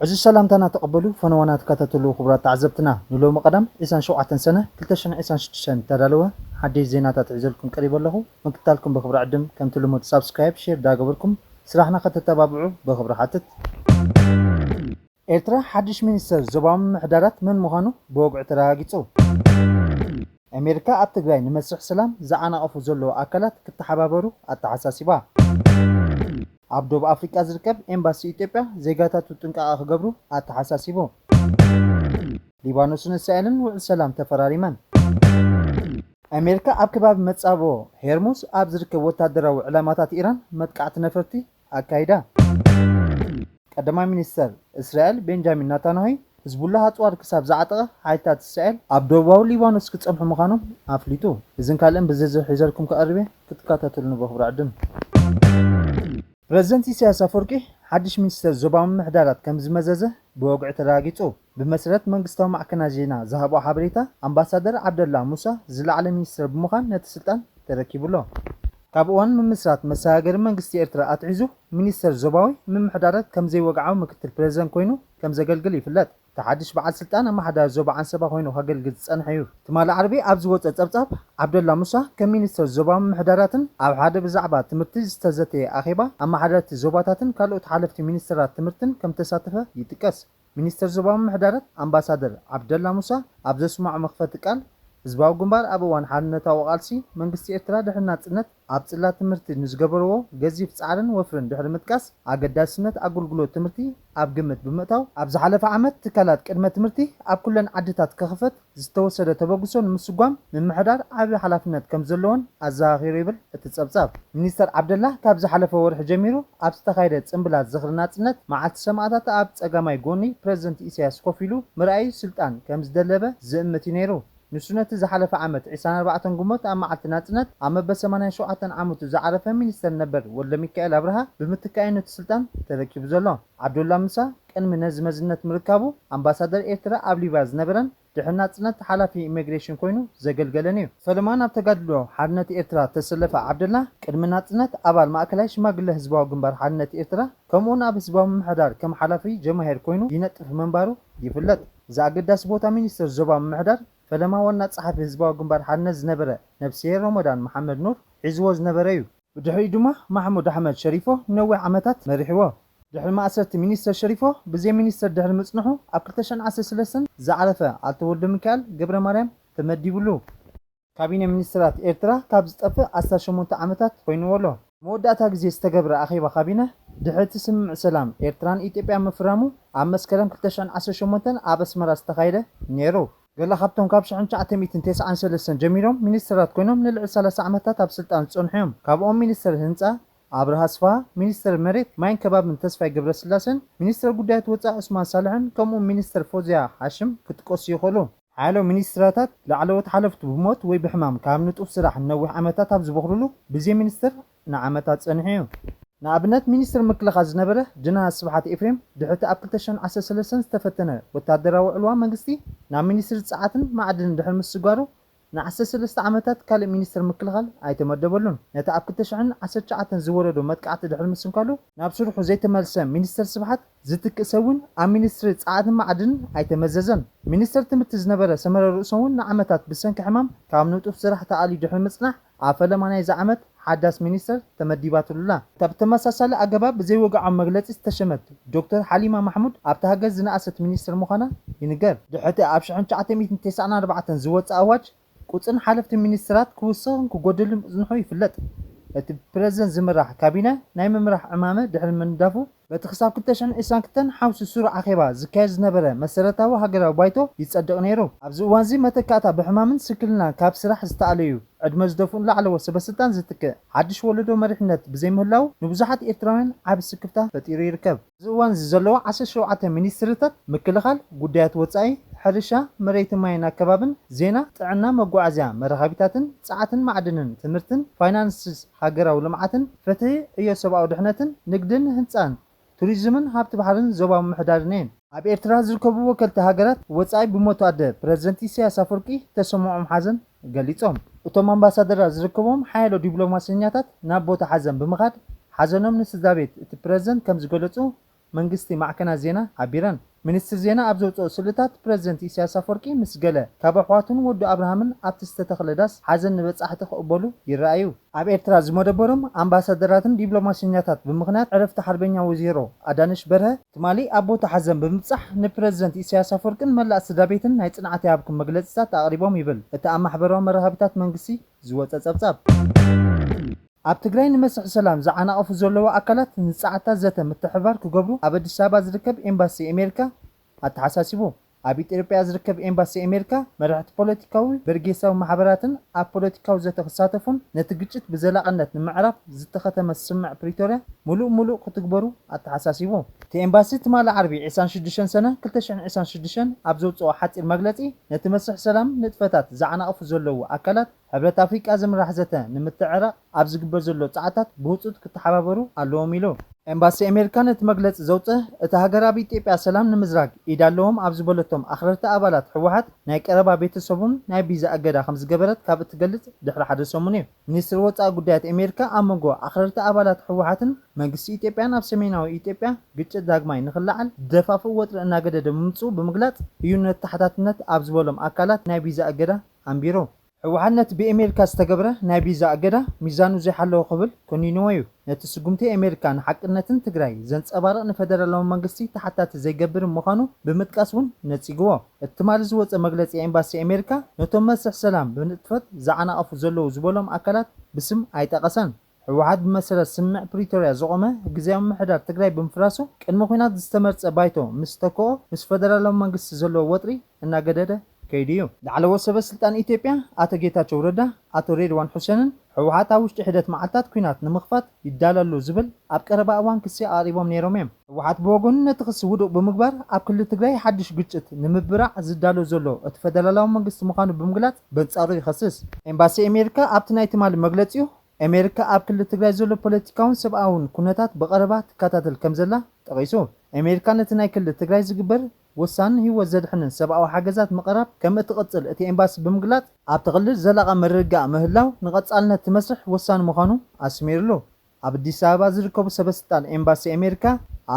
እዚ ሰላምታና ተቐበሉ፣ ፈነዋና ተከታተሉ ክቡራት ተዓዘብትና። ንሎሚ ቀዳም ዕስራን ሸውዓተን ሰነ ክልተ ሽሕን ዕስራን ሽዱሽተን ተዳለወ ሓደሽ ዜናታት ሒዘልኩም ቀሪበ ኣለኹ። ምክትታልኩም ብክብሪ ዕድም ከምቲ ልሙድ ሳብስክራይብ፣ ሼር ዳገበርኩም ስራሕና ከተተባብዑ ብክብሪ ሓትት። ኤርትራ ሓድሽ ሚኒስተር ዞባዊ ምምሕዳራት መን ምዃኑ ብወግዒ ተረጋጊጹ። ኣሜሪካ ኣብ ትግራይ ንመስርሕ ሰላም ዝዓናቐፉ ዘለዉ ኣካላት ክተሓባበሩ ኣተሓሳሲባ። ኣብ ዶብ ኣፍሪቃ ዝርከብ ኤምባሲ ኢትዮጵያ ዜጋታቱ ጥንቃቐ ክገብሩ ኣተሓሳሲቡ። ሊባኖስን እስራኤልን ውዕል ሰላም ተፈራሪመን። ኣሜሪካ ኣብ ከባቢ መጻብቦ ሄርሙዝ ኣብ ዝርከብ ወታደራዊ ዕላማታት ኢራን መጥቃዕቲ ነፈርቲ ኣካይዳ። ቀዳማይ ሚኒስተር እስራኤል ቤንጃሚን ናታንያሁ፣ ህዝቡላህ ኣጽዋር ክሳብ ዝዓጠቐ ሓይልታት እስራኤል ኣብ ደቡባዊ ሊባኖስ ክጸንሑ ምዃኖም ኣፍሊጡ። እዝን ካልእን ብዝርዝር ሒዘልኩም ክቐርብ እየ፣ ክትከታተሉኒ ብኽብሪ ዕድም። ፕረዚደንት ኢሳያስ ኣፈወርቂ ሓድሽ ሚኒስተር ዞባዊ ምምሕዳራት ከም ዝመዘዘ ብወግዒ ተረጋጊጹ። ብመሰረት መንግስታዊ ማዕከናት ዜና ዝሃብኦ ሓበሬታ፣ ኣምባሳደር ዓብደላ ሙሳ ዝለዓለ ሚኒስተር ብምዃን ነቲ ስልጣን ተረኪቡ ኣሎ። ካብ እዋን ምምስራት መሰጋገሪ መንግስቲ ኤርትራ ኣትሒዙ፣ ሚኒስተር ዞባዊ ምምሕዳራት ከም ዘይወግዓዊ ምክትል ፕረዚደንት ኮይኑ ከም ዘገልግል ይፍለጥ። እቲ ሓድሽ በዓል ስልጣን ኣመሓዳሪ ዞባ ዓንሰባ ኮይኑ ከገልግል ዝጸንሐ እዩ። ትማሊ ዓርቢ ኣብ ዝወጸ ጸብጻብ፣ ዓብደላ ሙሳ ከም ሚኒስተር ዞባዊ ምምሕዳራትን ኣብ ሓደ ብዛዕባ ትምህርቲ ዝተዘተየ ኣኼባ ኣመሓደርቲ ዞባታትን ካልኦት ሓለፍቲ ሚኒስተራት ትምህርትን ከም ተሳተፈ ይጥቀስ። ሚኒስተር ዞባዊ ምምሕዳራት ኣምባሳደር ዓብደላ ሙሳ ኣብ ዘስምዖ መኽፈቲ ቃል፣ ህዝባዊ ግንባር ኣብ እዋን ሓርነታዊ ቃልሲ መንግስቲ ኤርትራ ድሕሪ ናጽነት ኣብ ጽላት ትምህርቲ ንዝገበርዎ ገዚፍ ጻዕርን ወፍርን ድሕሪ ምጥቃስ፣ ኣገዳስነት ኣገልግሎት ትምህርቲ ኣብ ግምት ብምእታው፣ ኣብ ዝሓለፈ ዓመት ትካላት ቅድመ ትምህርቲ ኣብ ኩለን ዓድታት ክኽፈት ዝተወሰደ ተበግሶ ንምስጓም ምምሕዳር ዓቢ ሓላፍነት ከም ዘለዎን ኣዘኻኺሩ ይብል እቲ ጸብጻብ። ሚኒስተር ዓብደላ ካብ ዝሓለፈ ወርሒ ጀሚሩ ኣብ ዝተኻየደ ጽምብላት ዝኽሪ ናጽነት መዓልቲ ሰማእታት ኣብ ጸጋማይ ጎኒ ፕረዚደንት ኢሳያስ ኮፍ ኢሉ ምርኣዩ ስልጣን ከም ዝደለበ ዝእምት እዩ ነይሩ። ንሱ ነቲ ዝሓለፈ ዓመት ዕስራን ኣርባዕተን ግንቦት ኣብ መዓልቲ ናጽነት ኣብ መበል ሰማንያን ሸውዓተን ዓመቱ ዝዓረፈ ሚኒስተር ነበር ወልደሚካኤል ኣብርሃ ብምትካእ እዩ ነቲ ስልጣን ተረኪቡ ዘሎ። ዓብዱላ ሙሳ ቅድሚ ነዚ መዝነት ምርካቡ ኣምባሳደር ኤርትራ ኣብ ሊብያ ዝነበረን ድሕሪ ናጽነት ሓላፊ ኢሚግሬሽን ኮይኑ ዘገልገለን እዩ። ፈለማ ናብ ተጋድሎ ሓርነት ኤርትራ ዝተሰለፈ ዓብደላ ቅድሚ ናጽነት ኣባል ማእከላይ ሽማግለ ህዝባዊ ግንባር ሓርነት ኤርትራ ከምኡውን ኣብ ህዝባዊ ምምሕዳር ከም ሓላፊ ጀማሂር ኮይኑ ይነጥፍ ምንባሩ ይፍለጥ። እዚ ኣገዳሲ ቦታ ሚኒስተር ዞባ ምምሕዳር ፈለማ ዋና ጸሓፊ ህዝባዊ ግንባር ሓርነት ዝነበረ ነብስሄር ሮሞዳን መሓመድ ኑር ሒዝዎ ዝነበረ እዩ። ብድሕሪኡ ድማ ማሕሙድ ኣሕመድ ሸሪፎ ንነዊሕ ዓመታት መሪሕዎ። ድሕሪ ማእሰርቲ ሚኒስተር ሸሪፎ ብዘይ ሚኒስተር ድሕሪ ምጽንሑ ኣብ ክልተ ሽሕን ዓሰርተ ሰለስተን ዝዓረፈ ኣቶ ወልደሚካኤል ገብረማርያም ተመዲቡሉ። ካቢነ ሚኒስተራት ኤርትራ ካብ ዝጠፍእ ኣስታት ሸሞንተ ዓመታት ኮይንዎ ኣሎ። መወዳእታ ግዜ ዝተገብረ ኣኼባ ካቢነ ድሕሪ እቲ ስምምዕ ሰላም ኤርትራን ኢትዮጵያን ምፍራሙ ኣብ መስከረም ክልተ ሽሕን ዓሰርተ ሸሞንተን ኣብ ኣስመራ ዝተኻየደ ነይሩ። ገለ ካብቶም ካብ ሽሕን ትሽዓተ ሚእትን ተስዓን ሰለስተን ጀሚሮም ሚኒስተራት ኮይኖም ንልዕሊ ሰላሳ ዓመታት ኣብ ስልጣን ዝጸንሑ እዮም። ካብኦም ሚኒስተር ህንጻ ኣብርሃ ኣስፍሃ፣ ሚኒስተር መሬት፣ ማይን ከባብን ተስፋይ ገብረስላሴን ሚኒስተር ጉዳያት ወጻኢ ዑስማን ሳልሕን ከምኡ ሚኒስተር ፎዝያ ሃሽም ክጥቀሱ ይኽእሉ። ሓያሎ ሚኒስትራታት ላዕለዎት ሓለፍቱ ብሞት ወይ ብሕማም ካብ ንጡፍ ስራሕ ንነዊሕ ዓመታት ኣብ ዝበኽርሉ ብዘይ ሚኒስትር ንዓመታት ጸኒሑ እዩ። ንኣብነት ሚኒስትር ምክልኻል ዝነበረ ጀነራል ስብሓት ኤፍሬም ድሕርቲ ኣብ ክልተ ሽሕን ዓሰርተ ሰለስተን ዝተፈተነ ወታደራዊ ዕልዋ መንግስቲ ናብ ሚኒስትሪ ጸዓትን ማዕድንን ድሕሪ ምስጓሩ ንዓሰርተ ሰለስተ ዓመታት ካልእ ሚኒስትር ምክልኻል ኣይተመደበሉን። ነቲ ኣብ ክልተ ሽሕን ዓሰርተ ትሽዓተን ዝወረዶ መጥቃዕቲ ድሕሪ ምስንካሉ ናብ ስርሑ ዘይተመልሰ ሚኒስትር ስብሓት ዝትክእ ሰብ እውን ኣብ ሚኒስትሪ ጸዓትን ማዕድንን ኣይተመዘዘን። ሚኒስትር ትምህርቲ ዝነበረ ሰመረ ርእሶም እውን ንዓመታት ብሰንኪ ሕማም ካብ ንጡፍ ስራሕ ተኣልዩ ድሕሪ ምጽናሕ ኣብ ፈለማ ናይዚ ዓመት ሓዳስ ሚኒስትር ተመዲባትሉላ። እታ ብተመሳሳሊ ኣገባብ ብዘይወግዓዊ መግለጺ ዝተሸመት ዶክተር ሓሊማ ማሕሙድ ኣብታ ሃገር ዝነኣሰት ሚኒስትር ምዃና ይንገር። ድሕሪቲ ኣብ ሽሕን ትሽዓተ ሚእትን ተስዓን ኣርባዕተን ዝወጸ ኣዋጅ ቁጽርን ሓለፍቲ ሚኒስትራት ክውስኽን ክጎድልን ምጽንሑ ይፍለጥ። እቲ ብፕረዚደንት ዝምራሕ ካቢነ ናይ ምምራሕ ዕማመ ድሕሪ ምንዳፉ በቲ ክሳብ ክልተ ሽሕን ዕስራን ክልተን ሓውሲ ስሩዕ ኣኼባ ዝካየድ ዝነበረ መሰረታዊ ሃገራዊ ባይቶ ይጸድቕ ነይሩ። ኣብዚ እዋንዚ መተካእታ ብሕማምን ስንክልናን ካብ ስራሕ ዝተኣለዩ ዕድመ ዝደፍኡን ላዕለዎት ሰበስልጣን ዝትክእ ሓድሽ ወለዶ መሪሕነት ብዘይምህላው ንብዙሓት ኤርትራውያን ዓቢ ስክፍታ ፈጢሩ ይርከብ። ኣብዚ እዋንዚ ዘለዋ ዓሰርተ ሸውዓተ ሚኒስትሪታት ምክልኻል፣ ጉዳያት ወጻኢ፣ ሕርሻ፣ መሬትን ማይን ኣከባብን፣ ዜና፣ ጥዕና፣ መጓዓዝያ፣ መራኸቢታትን ጸዓትን ማዕድንን፣ ትምህርትን ፋይናንስስ፣ ሃገራዊ ልምዓትን ፍትሒ፣ ዕዮ ሰብኣዊ ድሕነትን፣ ንግድን ህንጻን፣ ቱሪዝምን ሃብቲ ባሕርን ዞባዊ ምምሕዳርን እየን። ኣብ ኤርትራ ዝርከቡ ወከልቲ ሃገራት ወጻኢ ብሞት ኣደ ፕረዚደንት ኢሳያስ ኣፈወርቂ ዝተሰምዖም ሓዘን ገሊጾም። እቶም ኣምባሳደራት ዝርከብዎም ሓያሎ ዲፕሎማሰኛታት ናብ ቦታ ሓዘን ብምኻድ ሓዘኖም ንስድራ ቤት እቲ ፕረዚደንት ከም ዝገለጹ መንግስቲ ማዕከናት ዜና ሓቢረን። ሚኒስትር ዜና ኣብ ዘውፅኦ ስእልታት፣ ፕረዚደንት ኢሳያስ ኣፈወርቂ ምስ ገለ ካብ ኣሕዋቱን ወዲ ኣብርሃምን ኣብቲ ዝተተኽለ ዳስ ሓዘን ንበጻሕቲ ክቕበሉ ይረኣዩ። ኣብ ኤርትራ ዝመደበሮም ኣምባሳደራትን ዲፕሎማሲኛታት ብምኽንያት ዕረፍቲ ሓርበኛ ወይዘሮ ኣዳነሽ በርሀ ትማሊ ኣብ ቦታ ሓዘን ብምብጻሕ ንፕረዚደንት ኢሳያስ ኣፈወርቅን መላእ ስድራ ቤትን ናይ ጽንዓት ይሃብኩም መግለጺታት ኣቕሪቦም ይብል እቲ ኣብ ማሕበራዊ መራኸቢታት መንግስቲ ዝወጸ ጸብጻብ። ኣብ ትግራይ ንመስርሕ ሰላም ዝዓናቐፉ ዘለዉ ኣካላት ንጸዓታት ዘተ ምትሕብባር ክገብሩ ኣብ ኣዲስ ኣበባ ዝርከብ ኤምባሲ ኣሜሪካ ኣተሓሳሲቡ። ኣብ ኢትዮጵያ ዝርከብ ኤምባሲ ኣሜሪካ መራሕቲ ፖለቲካዊ በርጌሳዊ ማሕበራትን ኣብ ፖለቲካዊ ዘተ ክሳተፉን ነቲ ግጭት ብዘላቕነት ንምዕራፍ ዝተኸተመ ስምምዕ ፕሪቶርያ ምሉእ ምሉእ ክትግበሩ ኣተሓሳሲቡ። እቲ ኤምባሲ ትማሊ ዓርቢ ዕስራን ሽዱሽተን ሰነ ክልተ ሽሕን ዕስራን ሽዱሽተን ኣብ ዘውፅኦ ሓፂር መግለፂ ነቲ መስርሕ ሰላም ንጥፈታት ዝዓናቕፉ ዘለዉ ኣካላት ሕብረት ኣፍሪቃ ዝምራሕ ዘተ ንምትዕራቕ ኣብ ዝግበር ዘሎ ጻዕታት ብህጹጽ ክተሓባበሩ ኣለዎም ኢሉ። ኤምባሲ ኣሜሪካ ነቲ መግለጺ ዘውጽአ፣ እታ ሃገር ኣብ ኢትዮጵያ ሰላም ንምዝራግ ኢድ ኣለዎም ኣብ ዝበለቶም ኣኽረርቲ ኣባላት ህወሓት ናይ ቀረባ ቤተሰቡን ናይ ቪዛ እገዳ ከም ዝገበረት ካብ እትገልጽ ድሕሪ ሓደ ሰሙን እዩ። ሚኒስትሪ ወጻኢ ጉዳያት ኣሜሪካ ኣብ መንጎ ኣኽረርቲ ኣባላት ህወሓትን መንግስቲ ኢትዮጵያን ኣብ ሰሜናዊ ኢትዮጵያ ግጭት ዳግማይ ንኽለዓል ዝደፋፍእ ወጥሪ እናገደደ ምምጽኡ ብምግላጽ እዩ ነቲ ተሓታትነት ኣብ ዝበሎም ኣካላት ናይ ቪዛ እገዳ ኣንቢሩ። ህወሓት ነቲ ብኤሜሪካ ዝተገብረ ናይ ቪዛ እገዳ ሚዛኑ ዘይሓለወ ክብል ኮኒንዎ እዩ። ነቲ ስጉምቲ ኤሜሪካ ንሓቅነትን ትግራይ ዘንጸባርቕ ንፈደራላዊ መንግስቲ ተሓታቲ ዘይገብር ምዃኑ ብምጥቃስ እውን ነጺግዎ። እቲ ትማሊ ዝወጸ መግለጺ ኤምባሲ ኤሜሪካ ነቶም መስርሕ ሰላም ብንጥፈት ዝዓናቐፉ ዘለዉ ዝበሎም ኣካላት ብስም ኣይጠቐሰን። ህወሓት ብመሰረት ስምምዕ ፕሪቶርያ ዝቖመ ግዝያዊ ምምሕዳር ትግራይ ብምፍራሱ ቅድሚ ኲናት ዝተመርጸ ባይቶ ምስ ተክኦ ምስ ፈደራላዊ መንግስቲ ዘለዎ ወጥሪ እናገደደ ከይዱ እዩ። ላዕለዎት ሰበ ስልጣን ኢትዮጵያ ኣቶ ጌታቸው ረዳ፣ ኣቶ ሬድዋን ሑሴንን ህወሓት ኣብ ውሽጢ ሒደት መዓልታት ኲናት ንምኽፋት ይዳሎ ኣሎ ዝብል ኣብ ቀረባ እዋን ክሲ ኣቕሪቦም ነይሮም እዮም። ህወሓት ብወገኑ ነቲ ክሲ ውዱቕ ብምግባር ኣብ ክልል ትግራይ ሓድሽ ግጭት ንምብራዕ ዝዳሎ ዘሎ እቲ ፈደራላዊ መንግስቲ ምዃኑ ብምግላጽ በንጻሩ ይኸስስ። ኤምባሲ ኣሜሪካ ኣብቲ ናይ ትማሊ መግለጺኡ ኣሜሪካ ኣብ ክልል ትግራይ ዘሎ ፖለቲካውን ሰብኣውን ኩነታት ብቐረባ ትከታተል ከም ዘላ ጠቒሱ። ኣሜሪካ ነቲ ናይ ክልል ትግራይ ዝግበር ወሳንን ህይወት ዘድሕንን ሰብኣዊ ሓገዛት ምቕራብ ከም እትቕጽል እቲ ኤምባሲ ብምግላጽ፣ ኣብቲ ክልል ዘላቒ ምርግጋእ ምህላው ንቐጻልነት እቲ መስርሕ ወሳኒ ምዃኑ ኣስሚርሉ። ኣብ ኣዲስ ኣበባ ዝርከቡ ሰበስልጣን ኤምባሲ ኣሜሪካ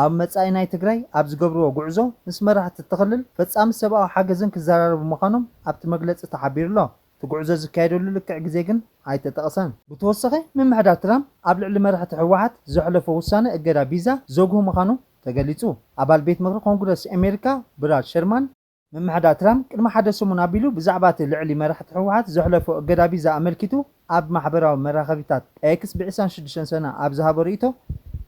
ኣብ መጻኢ ናይ ትግራይ ኣብ ዝገብርዎ ጉዕዞ ምስ መራሕቲ እቲ ክልል ፈጻሚ ሰብኣዊ ሓገዝን ክዘራረቡ ምዃኖም ኣብቲ መግለጺ ተሓቢሩ ኣሎ። እቲ ጉዕዞ ዝካየደሉ ልክዕ ግዜ ግን ኣይተጠቕሰን። ብተወሳኺ፣ ምምሕዳር ትራምፕ ኣብ ልዕሊ መራሕቲ ህወሓት ዘሕለፎ ውሳነ እገዳ ቪዛ ዘጉህ ምዃኑ ተገሊጹ። ኣባል ቤት ምኽሪ ኮንግረስ ኣሜሪካ ብራድ ሸርማን፣ ምምሕዳር ትራምፕ ቅድሚ ሓደ ሰሙን ኣቢሉ ብዛዕባ እቲ ልዕሊ መራሕቲ ህወሓት ዘሕለፎ እገዳ ቪዛ ኣመልኪቱ ኣብ ማሕበራዊ መራኸቢታት ኤክስ ብ ዕስራን ሽዱሽተን ሰነ ኣብ ዝሃቦ ርእይቶ፣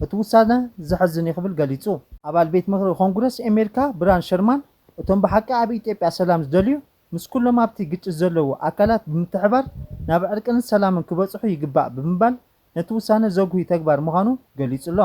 እቲ ውሳነ ዘሕዝን እዩ ክብል ገሊጹ። ኣባል ቤት ምኽሪ ኮንግረስ ኣሜሪካ ብራድ ሸርማን፣ እቶም ብሓቂ ኣብ ኢትዮጵያ ሰላም ዝደልዩ ምስ ኩሎም ኣብቲ ግጭት ዘለዉ ኣካላት ብምትሕባር ናብ ዕርቅን ሰላምን ክበጽሑ ይግባእ ብምባል ነቲ ውሳነ ዘጉሂ ተግባር ምዃኑ ገሊጹ ኣሎ።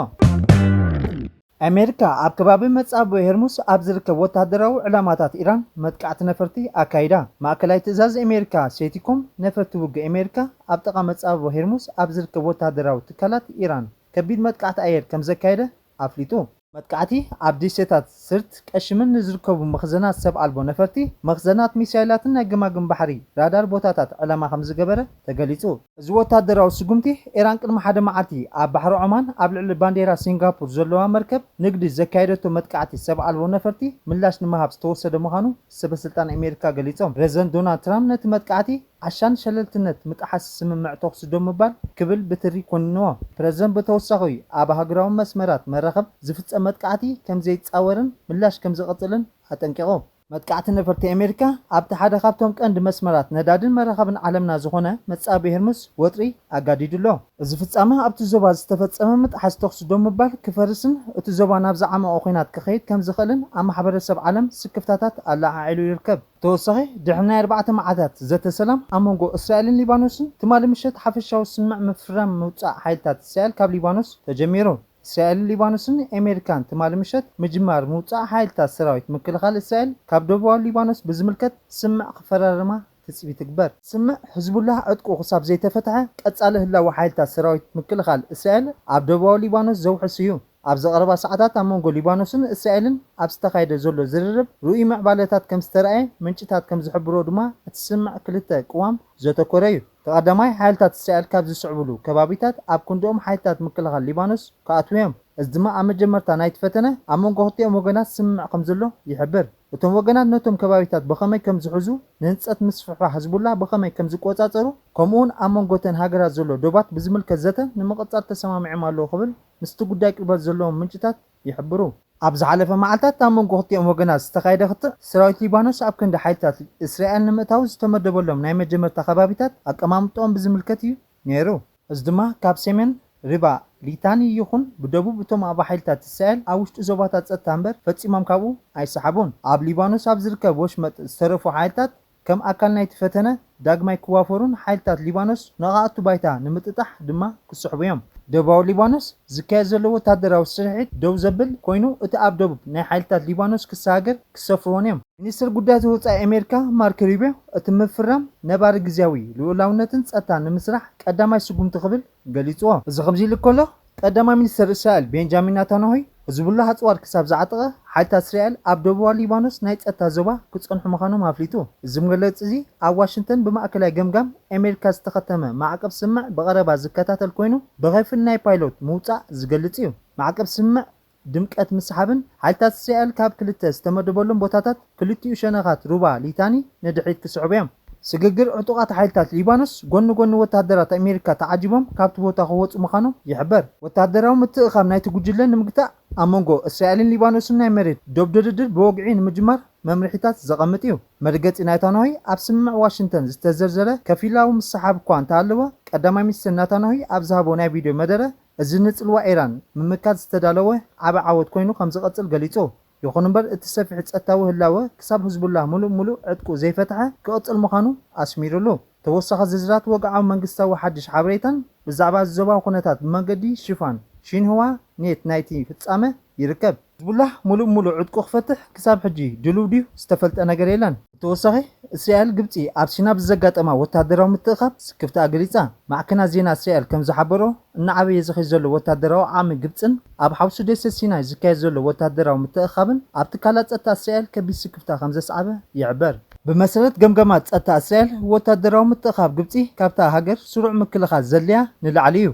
ኣሜሪካ ኣብ ከባቢ መጻብቦ ሄርሙስ ኣብ ዝርከብ ወተሃደራዊ ዕላማታት ኢራን መጥቃዕቲ ነፈርቲ ኣካይዳ። ማእከላይ ትእዛዝ ኣሜሪካ ሴቲኮም ነፈርቲ ውግእ ኣሜሪካ ኣብ ጥቓ መጻብቦ ሄርሙስ ኣብ ዝርከብ ወተሃደራዊ ትካላት ኢራን ከቢድ መጥቃዕቲ ኣየር ከም ዘካየደ ኣፍሊጡ። መጥቃዕቲ ኣብ ደሴታት ስርት ቀሽምን ንዝርከቡ መኽዘናት ሰብ ኣልቦ ነፈርቲ፣ መኽዘናት ሚሳይላትን ናይ ገማግም ባሕሪ ራዳር ቦታታት ዕላማ ከም ዝገበረ ተገሊጹ። እዚ ወታደራዊ ስጉምቲ፣ ኢራን ቅድሚ ሓደ መዓልቲ ኣብ ባሕሪ ዖማን ኣብ ልዕሊ ባንዴራ ሲንጋፖር ዘለዋ መርከብ ንግዲ ዘካየደቶ መጥቃዕቲ ሰብ ኣልቦ ነፈርቲ ምላሽ ንምሃብ ዝተወሰደ ምዃኑ ሰበስልጣን ኣሜሪካ ገሊጾም። ፕረዚደንት ዶናልድ ትራምፕ ነቲ መጥቃዕቲ ዓሻን ሸለልትነት ምጥሓስ ስምምዕ ተኹሲ ደው ምባል ክብል ብትሪ ኮኒንዎ። ፕረዚደንት ብተወሳኺ ኣብ ሃገራዊ መስመራት መራኸብ ዝፍጸም መጥቃዕቲ ከም ዘይጻወርን ምላሽ ከም ዝቕጽልን ኣጠንቂቑ። መጥቃዕቲ ነፈርቲ ኣሜሪካ ኣብቲ ሓደ ካብቶም ቀንዲ መስመራት ነዳድን መራኸብን ዓለምና ዝኾነ መጻብቦ ሄርሙስ ወጥሪ ኣጋዲዱ ኣሎ። እዚ ፍጻመ ኣብቲ ዞባ ዝተፈጸመ ምጥሓስ ተኹሲ ደው ምባል ክፈርስን እቲ ዞባ ናብ ዝዓመቐ ኲናት ክኸይድ ከም ዝኽእልን ኣብ ማሕበረሰብ ዓለም ስክፍታታት ኣለዓዒሉ ይርከብ። ብተወሳኺ፣ ድሕሪ ናይ ኣርባዕተ መዓልታት ዘተ ሰላም ኣብ መንጎ እስራኤልን ሊባኖስን፣ ትማሊ ምሸት ሓፈሻዊ ስምምዕ ምፍራም ምውጻእ ሓይልታት እስራኤል ካብ ሊባኖስ ተጀሚሩ። እስራኤልን ሊባኖስን ኣሜሪካን ትማሊ ምሸት ምጅማር ምውጻእ ሓይልታት ሰራዊት ምክልኻል እስራኤል ካብ ደቡባዊ ሊባኖስ ብዝምልከት ስምምዕ ክፈራረማ ትጽቢት ይግበር። ስምምዕ፣ ሕዝቡላህ ዕጥቁ ክሳብ ዘይተፈትሐ፣ ቀጻሊ ህላወ ሓይልታት ሰራዊት ምክልኻል እስራኤል ኣብ ደቡባዊ ሊባኖስ ዘውሕስ እዩ። ኣብዚ ቀረባ ሰዓታት ኣብ መንጎ ሊባኖስን እስራኤልን ኣብ ዝተኻየደ ዘሎ ዝርርብ ርኡይ ምዕባለታት ከም ዝተራእየ ምንጭታት ከም ዝሕብርዎ ድማ፣ እቲ ስምምዕ ክልተ ቅዋም ዘተኮረ እዩ። እቲ ቀዳማይ፣ ሓይልታት እስራኤል ካብ ዝስዕብሉ ከባቢታት ኣብ ክንድኦም ሓይልታት ምክልኻል ሊባኖስ ክኣትዉ እዮም። እዚ ድማ ኣብ መጀመርታ ናይቲ ፈተነ ኣብ መንጎ ክልቲኦም ወገናት ስምምዕ ከም ዘሎ ይሕብር። እቶም ወገናት ነቶም ከባቢታት ብኸመይ ከም ዝሕዙ፣ ንህንጸት ምስፍሕፋሕ ህዝቡላ ብኸመይ ከም ዝቆጻጸሩ፣ ከምኡውን ኣብ መንጎ እተን ሃገራት ዘሎ ዶባት ብዝምልከት ዘተ ንምቕጻል ተሰማሚዖም ኣለዉ ክብል ምስቲ ጉዳይ ቅርበት ዘለዎም ምንጭታት ይሕብሩ። ኣብ ዝሓለፈ መዓልታት ኣብ መንጎ ክልቲኦም ወገናት ዝተኻየደ ክትዕ፣ ሰራዊት ሊባኖስ ኣብ ክንዲ ሓይልታት እስራኤል ንምእታው ዝተመደበሎም ናይ መጀመርታ ከባቢታት ኣቀማምጦኦም ብዝምልከት እዩ ነይሩ። እዚ ድማ ካብ ሰሜን ሪባ ሊታኒ ይኹን ብደቡብ እቶም ኣብ ሓይልታት እስራኤል ኣብ ውሽጢ ዞባታት ጸጥታ እምበር ፈጺሞም ካብኡ ኣይሰሓቡን። ኣብ ሊባኖስ ኣብ ዝርከብ ወሽመጥ ዝተረፉ ሓይልታት ከም ኣካል ናይቲ ፈተነ ዳግማይ ክዋፈሩን ሓይልታት ሊባኖስ ንኣኻእቱ ባይታ ንምጥጣሕ ድማ ክስሕቡ እዮም። ደቡባዊ ሊባኖስ ዝካየድ ዘሎ ወታደራዊ ስርሒት ደው ዘብል ኮይኑ፣ እቲ ኣብ ደቡብ ናይ ሓይልታት ሊባኖስ ክሰሃገር ክሰፍር እውን እዮም። ሚኒስትር ጉዳያት ወጻኢ ኣሜሪካ ማርክ ሩቢዮ እቲ ምፍራም ነባሪ ግዝያዊ ልኡላውነትን ጸጥታን ንምስራሕ ቀዳማይ ስጉምቲ ክብል ገሊጽዎ። እዚ ከምዚ ኢሉ ከሎ፣ ቀዳማይ ሚኒስትር እስራኤል ቤንጃሚን ናታንያሁ፣ ሕዝቡላህ ኣጽዋር ክሳብ ዝዓጠቐ፣ ሓይልታት እስራኤል ኣብ ደቡባዊ ሊባኖስ ናይ ጸጥታ ዞባ ክጸንሑ ምዃኖም ኣፍሊጡ። እዚ መግለጺ እዚ ኣብ ዋሽንግተን ብማእከላይ ገምጋም ኣሜሪካ ዝተኸተመ ማዕቀብ ስምምዕ ብቐረባ ዝከታተል ኮይኑ፣ ብኸፊል ናይ ፓይሎት ምውጻእ ዝገልጽ እዩ። ማዕቀብ ስምምዕ ድምቀት ምስሓብን ሓይልታት እስራኤል ካብ ክልተ ዝተመደበሎም ቦታታት ክልቲኡ ሸነኻት ሩባ ሊታኒ ንድሕሪት ክስዕቡ እዮም። ስግግር ዕጡቓት ሓይልታት ሊባኖስ ጎኒ ጎኒ ወተሃደራት ኣሜሪካ ተዓጂቦም ካብቲ ቦታ ክወጹ ምዃኖም ይሕበር። ወተሃደራዊ ምትእኻብ ናይቲ ጉጅለ ንምግታእ ኣብ መንጎ እስራኤልን ሊባኖስን ናይ መሬት ዶብ ድርድር ብወግዒ ንምጅማር መምርሒታት ዘቐምጥ እዩ። መርገጺ ናታንያሁ ኣብ ስምምዕ ዋሽንግተን ዝተዘርዘረ ከፊላዊ ምስሓብ እኳ እንተሃለወ፣ ቀዳማይ ሚኒስትር ናታንያሁ ኣብ ዝሃቦ ናይ ቪድዮ መደረ፣ እዚ ንጽልዋ ኢራን ምምካት ዝተዳለወ ዓቢ ዓወት ኮይኑ ከም ዝቐጽል ገሊጹ። ይኹን እምበር፣ እቲ ሰፊሕ ጸጥታዊ ህላወ ክሳብ ህዝቡላህ ምሉእ ምሉእ ዕጥቁ ዘይፈትሐ ክቕጽል ምዃኑ ኣስሚሩሉ። ተወሳኺ ዝርዝራት ወግዓዊ መንግስታዊ ሓድሽ ሓበሬታን ብዛዕባ እዚ ዞባዊ ኩነታት ብመንገዲ ሽፋን ሺንሁዋ ኔት ናይቲ ፍጻመ ይርከብ። ህዝቡላህ ምሉእ ምሉእ ዕጥቁ ክፈትሕ ክሳብ ሕጂ ድሉው ድዩ ዝተፈልጠ ነገር የለን። ብተወሳኺ፣ እስራኤል ግብጺ ኣብ ሲና ብዘጋጠማ ወተሃደራዊ ምትእኻብ ስክፍታ ኣገሊጻ። ማዕከናት ዜና እስራኤል ከም ዝሓበሮ፣ እናዓበየ ዝኸይድ ዘሎ ወተሃደራዊ ዓቕሚ ግብጽን ኣብ ሓውሲ ደሴት ሲናይ ዝካየድ ዘሎ ወተሃደራዊ ምትእኻብን ኣብ ትካላት ጸጥታ እስራኤል ከቢድ ስክፍታ ከም ዘስዓበ ይሕበር። ብመሰረት ገምገማት ጸጥታ እስራኤል፣ ወተሃደራዊ ምትእኻብ ግብጺ ካብታ ሃገር ስሩዕ ምክልኻል ዘድልያ ንላዕሊ እዩ።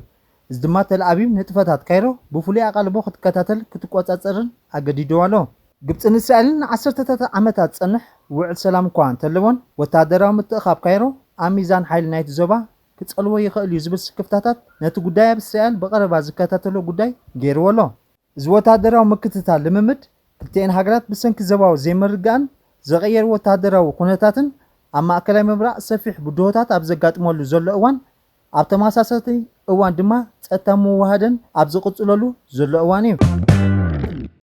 እዚ ድማ ተል ኣቪቭ ንጥፈታት ካይሮ ብፍሉይ ኣቓልቦ ክትከታተል ክትቆጻጸርን ኣገዲድዋ ኣሎ። ግብጽን እስራኤልን ንዓሰርተታት ዓመታት ዝጸንሕ ውዕል ሰላም እኳ እንተለወን፣ ወተሃደራዊ ምትእኻብ ካይሮ ኣብ ሚዛን ሓይሊ ናይቲ ዞባ ክጸልዎ ይኽእል እዩ ዝብል ስክፍታታት ነቲ ጉዳይ ኣብ እስራኤል ብቐረባ ዝከታተሎ ጉዳይ ገይርዎ ኣሎ። እዚ ወተሃደራዊ ምክትታል ልምምድ ክልቲኤን ሃገራት ብሰንኪ ዞባዊ ዘይምርግጋእን ዝቕየር ወተሃደራዊ ኩነታትን ኣብ ማእከላይ ምብራቕ ሰፊሕ ብድሆታት ኣብ ዘጋጥመሉ ዘሎ እዋን፣ ኣብ ተመሳሳሊ እዋን ድማ ጸጥታ ምውህሃደን ኣብ ዝቕጽለሉ ዘሎ እዋን እዩ።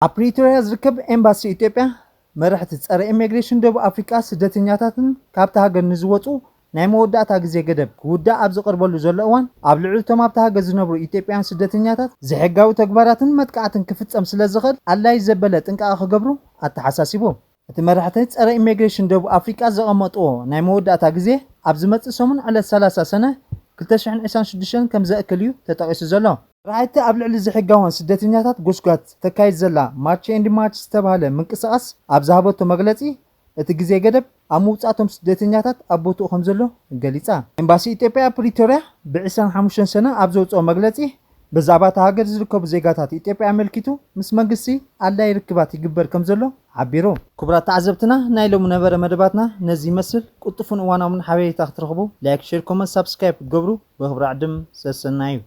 ኣብ ፕሪቶርያ ዝርከብ ኤምባሲ ኢትዮጵያ፣ መራሕቲ ጸረ ኢሚግሬሽን ደቡብ ኣፍሪቃ ስደተኛታትን ካብታ ሃገር ንዝወጹ ናይ መወዳእታ ግዜ ገደብ ክውዳእ ኣብ ዝቐርበሉ ዘሎ እዋን፣ ኣብ ልዕሊ እቶም ኣብታ ሃገር ዝነብሩ ኢትዮጵያውያን ስደተኛታት ዘይሕጋዊ ተግባራትን መጥቃዕትን ክፍጸም ስለ ዝኽእል ኣድላዪ ዘበለ ጥንቃቐ ክገብሩ ኣተሓሳሲቡ። እቲ መራሕቲ ጸረ ኢሚግሬሽን ደቡብ ኣፍሪቃ ዘቐመጥዎ ናይ መወዳእታ ግዜ ኣብ ዝመጽእ ሰሙን ዕለት ሰላሳ ሰነ ክልተ ሽሕን ዕስራን ሽዱሽተን ከም ዘእክል እዩ ተጠቒሱ ዘሎ። መራሕቲ ኣብ ልዕሊ ዘይሕጋውያን ስደተኛታት ጎስጓስ ተካይድ ዘላ ማርች ኤንድ ማርች ዝተባህለ ምንቅስቓስ ኣብ ዝሃበቶ መግለጺ፣ እቲ ግዜ ገደብ ኣብ ምውጻእቶም ስደተኛታት ኣብ ቦትኡ ከም ዘሎ ገሊጻ። ኤምባሲ ኢትዮጵያ ኣብ ፕሪቶርያ ብ ዕስራን ሓሙሽተን ሰነ ኣብ ዘውጽኦ መግለጺ፣ ብዛዕባ እታ ሃገር ዝርከቡ ዜጋታት ኢትዮጵያ ኣመልኪቱ ምስ መንግስቲ ኣድላዪ ርክባት ይግበር ከም ዘሎ ሓቢሩ። ክቡራት ተዓዘብትና፣ ናይ ሎሚ ነበረ መደባትና ነዚ ይመስል። ቅልጡፍን እዋናውን ሓበሬታ ክትረኽቡ ላይክ፣ ሼር፣ ኮመንት፣ ሳብስክራይብ ክትገብሩ ብኽብሪ ዕድም ሰሰናዩ።